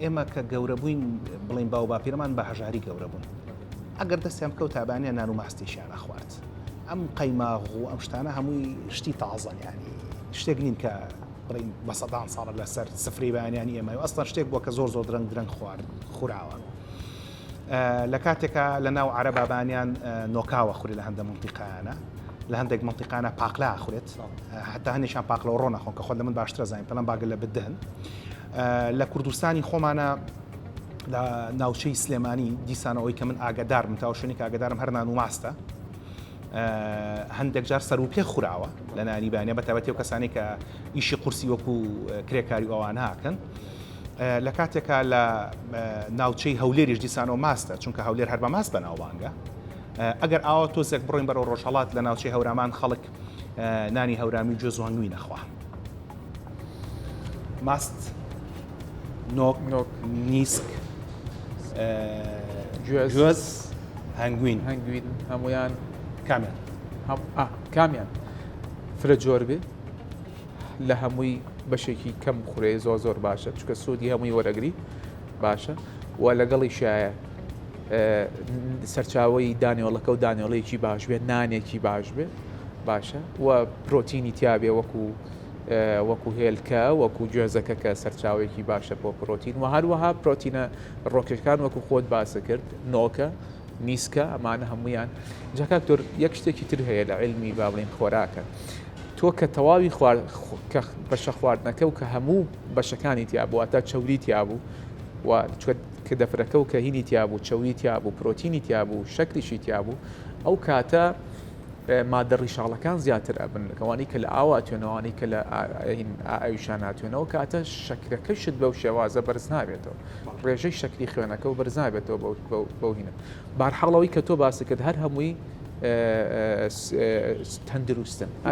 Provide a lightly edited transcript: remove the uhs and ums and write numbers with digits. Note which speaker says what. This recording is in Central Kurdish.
Speaker 1: ئێمە کە گەورە بووین بڵین باو باپیرەمان بە هەژاری گەورە بوون ئەگەر دەستیان بکەوتابانیان نان و ماستێکیان ئەخوارد ئەم قەیماغ و ئەم شتانە هەمووی شتی تازەن یانی شتێک نین کە بڵین بە سەدان ساڵە لەسەر سفرەی بەیانیانی ئێمە و ئەسڵەن شتێک بووە کە زۆر زۆر درەنگ درەنگ خوارد خوراوە لە کاتێکا لە ناو عەرەبا بانیان نۆکاوە خورێ لە هەندە منتیقانە لە هەندێک منتیقانە پاقلا ئەخورێت حتا هەندێکیان پاقلە و ڕۆن ئەخۆن کە خۆت لە من باشترە زانین پەلەم باگە لە بدهن لە کوردستانی خۆمانە لە ناوچەی سلێمانی دیسانەوەی کە من ئاگادارم تاو شوێنێک ئاگادارم هەر نان و ماستە هەندێک جار سەر و پێ خوراوە لە نانی بانە بە تایبەتی و کەسانی کە ئیشی قورسی وەکو کرێکاری و ئەوان هاکەن لە کاتێکا لە ناوچەی هەولێریش دیسانەوە ماستە چونکە هەولێر هەر بە ماست بەناوبانگە ئەگەر ئاوا تۆزێک بڕۆین بەرەو ڕۆژهەڵات لە ناوچەی هەورامان خەڵک نانی هەورامی و گوێز و هەنگوین ئەخوا. ماست، نۆک،
Speaker 2: نۆک،
Speaker 1: نیسک،
Speaker 2: گوێز،
Speaker 1: گوێز، هەنگوین.
Speaker 2: هەنگوین هەمویان
Speaker 1: کامیان؟
Speaker 2: هەم ئا کامیان فرە جۆر بێ لە هەمووی بەشێکی کەم بخورێ زۆر زۆر باشە چونکە سوودی هەمووی وەرەگری باشە و لەگەڵیشایە سەرچاوەی دانێڵەکە و دانێڵەیەکی باش بێت نانێکی باش بێ باشە و پرۆتینی تیاابێ وەکو وەکو هێلکە وەکو گوێزەکە کە سەرچاوێکی باشە بۆ پرۆتین و هەروەها پرۆتینە ڕۆکەکان وەکو خۆت باسە کرد نۆکە نیسکە ئەمانە هەمویان جاکاکتۆر یەک شتێکی تر هەیە لە علمی با بڵین خۆراکە تۆ کە تەواوی خوار کە بەشە خواردنەکە و کە هەموو بەشەکانی تیا بوو واتە چەوری تیا بوو و کە دەفرەکە و کە هینی تیا بوو چەوری تیا بوو پرۆتینی تیا بوو شەکریشی تیا بوو ئەو کاتە مادە ڕیشاڵەکان زیاتر ئەبن ئەوانەی کە لە ئاوا ئەتوێنەوە ئەوانەی کە لە ئاویشان ناتوێنەوە کاتە شەکرەکەشت بەو شێوازە بەرز نابێتەوە ڕێژەی شەکری خوێنەکە و بەرز نابێتەوە بەو هینە بارحاڵەوەی کە تۆ باست کرد هەر هەمووی تەندروستن.